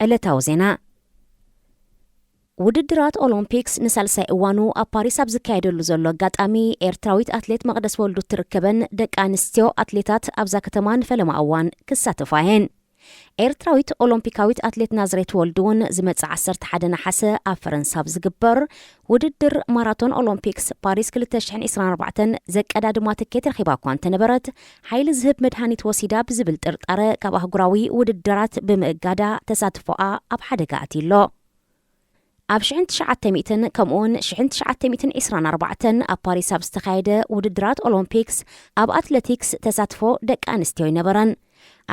ዕለታዊ ዜና። ውድድራት ኦሎምፒክስ ንሳልሳይ እዋኑ ኣብ ፓሪስ ኣብ ዝካየደሉ ዘሎ ኣጋጣሚ፣ ኤርትራዊት ኣትሌት መቕደስ ወልዱ እትርከበን ደቂ ኣንስትዮ ኣትሌታት ኣብዛ ከተማ ንፈለማ እዋን ክሳተፋ እየን። ኤርትራዊት ኦሎምፒካዊት ኣትሌት ናዝሬት ወልዱ እውን ዝመጽእ ዓሰርተ ሓደ ነሓሰ ኣብ ፈረንሳ ኣብ ዝግበር ውድድር ማራቶን ኦሎምፒክስ ፓሪስ ክልተ ሽሕን ዕስራን ኣርባዕተን ዘቀዳድማ ትኬት ረኺባ እኳ እንተነበረት፣ ሓይሊ ዝህብ መድሃኒት ወሲዳ ብዝብል ጥርጣረ ካብ ኣህጉራዊ ውድድራት ብምእጋዳ ተሳትፎኣ ኣብ ሓደጋ ኣትዩሎ። ኣብ ሽሕን ትሽዓተ ሚእትን ከምኡውን ሽሕን ትሽዓተ ሚእትን ዕስራን ኣርባዕተን ኣብ ፓሪስ ኣብ ዝተኻየደ ውድድራት ኦሎምፒክስ ኣብ ኣትለቲክስ ተሳትፎ ደቂ ኣንስትዮ ኣይነበረን።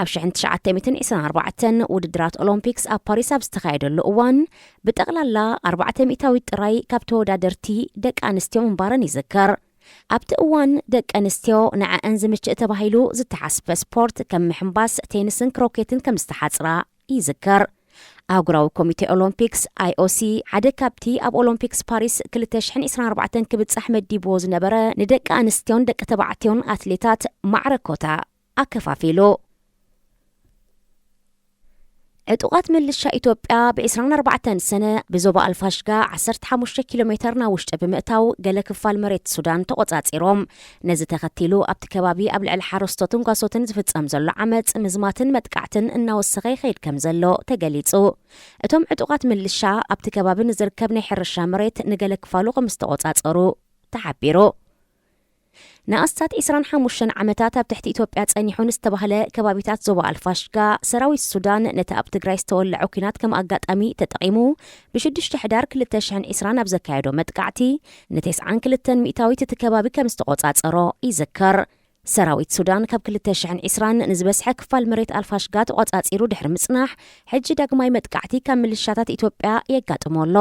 ኣብ ሽሕን ትሽዓተ ሚእትን ዕስራን ኣርባዕተን ውድድራት ኦሎምፒክስ ኣብ ፓሪስ ኣብ ዝተኻየደሉ እዋን ብጠቕላላ ኣርባዕተ ሚእታዊት ጥራይ ካብ ተወዳደርቲ ደቂ ኣንስትዮ ምንባረን ይዝከር። ኣብቲ እዋን ደቂ ኣንስትዮ ንዐኣን ዝምችእ ተባሂሉ ዝተሓስበ ስፖርት ከም ምሕንባስ፣ ቴኒስን ክሮኬትን ከም ዝተሓጽራ ይዝከር። ኣህጉራዊ ኮሚቴ ኦሎምፒክስ፣ ኣይኦሲ፣ ሓደ ካብቲ ኣብ ኦሎምፒክስ ፓሪስ ክልተ ሽሕን ዕስራን ኣርባዕተን ክብጻሕ መዲብዎ ዝነበረ ንደቂ ኣንስትዮን ደቂ ተባዕትዮን ኣትሌታት ማዕረ ኮታ ኣከፋፊሉ። ዕጡቓት ምልሻ ኢትዮጵያ ብ ዕስራን ኣርባዕተን ሰነ ብዞባ ኣልፋሽጋ ዓሰርተ ሓሙሽተ ኪሎ ሜተር ናብ ውሽጢ ብምእታው ገለ ክፋል መሬት ሱዳን ተቖጻጺሮም። ነዚ ተኸቲሉ ኣብቲ ከባቢ ኣብ ልዕሊ ሓረስቶትን ጓሶትን ዝፍጸም ዘሎ ዓመጽ ምዝማትን መጥቃዕትን እናወሰኸ ይኸይድ ከም ዘሎ ተገሊጹ። እቶም ዕጡቓት ምልሻ ኣብቲ ከባቢ ንዝርከብ ናይ ሕርሻ መሬት ንገለ ክፋሉ ከም ዝተቖጻጸሩ ተሓቢሩ። ንኣስታት ዕስራን ሓሙሽተን ዓመታት ኣብ ትሕቲ ኢትዮጵያ ጸኒሑ ንዝተባህለ ከባቢታት ዞባ ኣልፋሽጋ፣ ሰራዊት ሱዳን ነቲ ኣብ ትግራይ ዝተወልዐ ኲናት ከም ኣጋጣሚ ተጠቒሙ፣ ብሽዱሽተ ሕዳር ክልተ ሽሕን ዕስራን ኣብ ዘካየዶ መጥቃዕቲ፣ ንተስዓን ክልተን ሚእታዊት እቲ ከባቢ ከም ዝተቖጻጸሮ ይዝከር። ሰራዊት ሱዳን ካብ ክልተ ሽሕን ዕስራን ንዝበዝሐ ክፋል መሬት ኣልፋሽጋ ተቖጻጺሩ ድሕሪ ምጽናሕ፣ ሕጂ ዳግማይ መጥቃዕቲ ካብ ምልሻታት ኢትዮጵያ የጋጥሞ ኣሎ።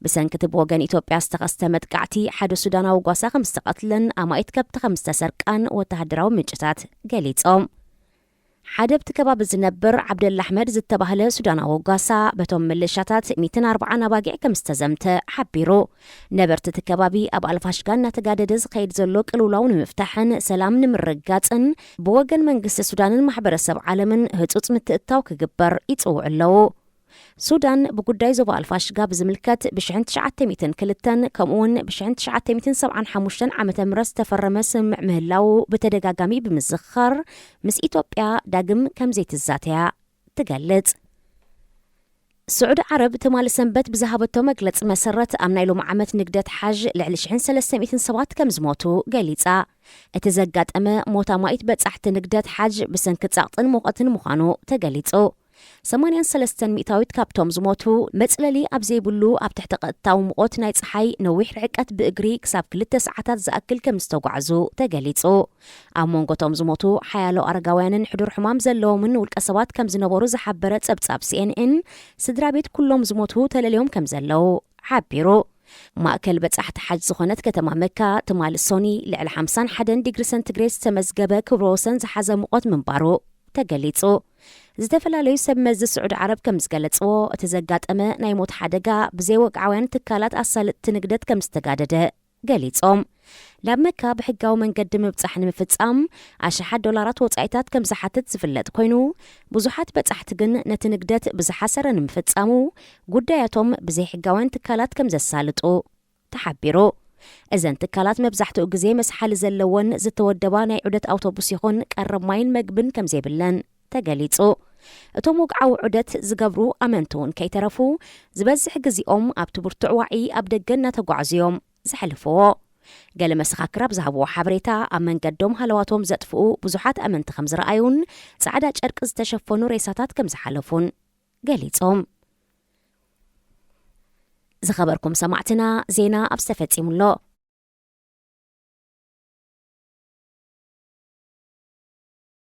ብሰንኪ እቲ ብወገን ኢትዮጵያ ዝተኸስተ መጥቃዕቲ ሓደ ሱዳናዊ ጓሳ ከም ዝተቐትለን ኣማኢት ከብቲ ከም ዝተሰርቃን ወተሃደራዊ ምንጭታት ገሊጾም። ሓደ ኣብቲ ከባቢ ዝነብር ዓብደላ ኣሕመድ ዝተባህለ ሱዳናዊ ጓሳ በቶም ምልሻታት ሚእትን ኣርባዓን ኣባጊዕ ከም ዝተዘምተ ሓቢሩ። ነበርቲ እቲ ከባቢ ኣብ ኣልፋሽጋ እናተጋደደ ዝኸይድ ዘሎ ቅልውላው ንምፍታሕን ሰላም ንምርግጋጽን ብወገን መንግስቲ ሱዳንን ማሕበረሰብ ዓለምን ህጹጽ ምትእትታው ክግበር ይጽውዑ ኣለዉ። ሱዳን ብጉዳይ ዞባ ኣልፋሽጋ ብዝምልከት ብሽሕን ትሽዓተ ሚእትን ክልተን ከምኡውን ብሽሕን ትሽዓተ ሚእትን ሰብዓን ሓሙሽተን ዓመተ ምህረት ዝተፈረመ ስምምዕ ምህላዉ ብተደጋጋሚ ብምዝኽኻር፣ ምስ ኢትዮጵያ ዳግም ከም ዘይትዛተያ ትገልጽ። ስዑዲ ዓረብ ትማሊ ሰንበት ብዝሃበቶ መግለጺ መሰረት፣ ኣብ ናይ ሎሚ ዓመት ንግደት ሓጅ ልዕሊ ሽሕን ሰለስተ ሚእትን ሰባት ከም ዝሞቱ ገሊጻ። እቲ ዘጋጠመ ሞት ኣማኢት በጻሕቲ ንግደት ሓጅ ብሰንኪ ጸቕጥን ሙቐትን ምዃኑ ተገሊጹ። ሰማንያን ሰለስተን ሚእታዊት ካብቶም ዝሞቱ፣ መጽለሊ ኣብ ዘይብሉ ኣብ ትሕቲ ቀጥታዊ ሙቐት ናይ ጸሓይ ነዊሕ ርሕቀት ብእግሪ ክሳብ ክልተ ሰዓታት ዝኣክል ከም ዝተጓዕዙ ተገሊጹ። ኣብ መንጎቶም ዝሞቱ ሓያሎ ኣረጋውያንን ሕዱር ሕማም ዘለዎምን ውልቀ ሰባት ከም ዝነበሩ ዝሓበረ ጸብጻብ ሲኤንኤን፣ ስድራ ቤት ኩሎም ዝሞቱ ተለልዮም ከም ዘለዉ ሓቢሩ። ማእከል በጻሕቲ ሓጅ ዝኾነት ከተማ መካ ትማሊ ሶኒ ልዕሊ ሓምሳን ሓደን ዲግሪ ሰንቲግሬድ ዝተመዝገበ ክብረ ወሰን ዝሓዘ ሙቐት ምንባሩ ተገሊጹ። ዝተፈላለዩ ሰብ መዚ ስዑዲ ዓረብ ከም ዝገለጽዎ፣ እቲ ዘጋጠመ ናይ ሞት ሓደጋ ብዘይወግዓውያን ትካላት ኣሳለጥቲ ንግደት ከም ዝተጋደደ ገሊጾም። ናብ መካ ብሕጋዊ መንገዲ ምብጻሕ ንምፍጻም ኣሽሓት ዶላራት ወጻኢታት ከም ዝሓትት ዝፍለጥ ኮይኑ፣ ብዙሓት በጻሕቲ ግን ነቲ ንግደት ብዝሓሰረ ንምፍጻሙ ጉዳያቶም ብዘይሕጋውያን ትካላት ከም ዘሳልጡ ተሓቢሩ። እዘን ትካላት መብዛሕትኡ ግዜ መስሓሊ ዘለወን ዝተወደባ ናይ ዑደት ኣውቶቡስ ይኹን ቀረብ ማይን መግብን ከም ዘይብለን ተገሊጹ። እቶም ወግዓዊ ዑደት ዝገብሩ ኣመንቲ እውን ከይተረፉ፣ ዝበዝሕ ግዜኦም ኣብቲ ብርቱዕ ዋዒ ኣብ ደገ እናተጓዕዙ እዮም ዘሕልፍዎ። ገለ መሰኻክር ኣብ ዝሃብዎ ሓበሬታ፣ ኣብ መንገዶም ሃለዋቶም ዘጥፍኡ ብዙሓት ኣመንቲ ከም ዝረኣዩን ጻዕዳ ጨርቂ ዝተሸፈኑ ሬሳታት ከም ዝሓለፉን ገሊጾም። ዝኸበርኩም ሰማዕትና፣ ዜና ኣብ ዝተፈጺሙ ኣሎ።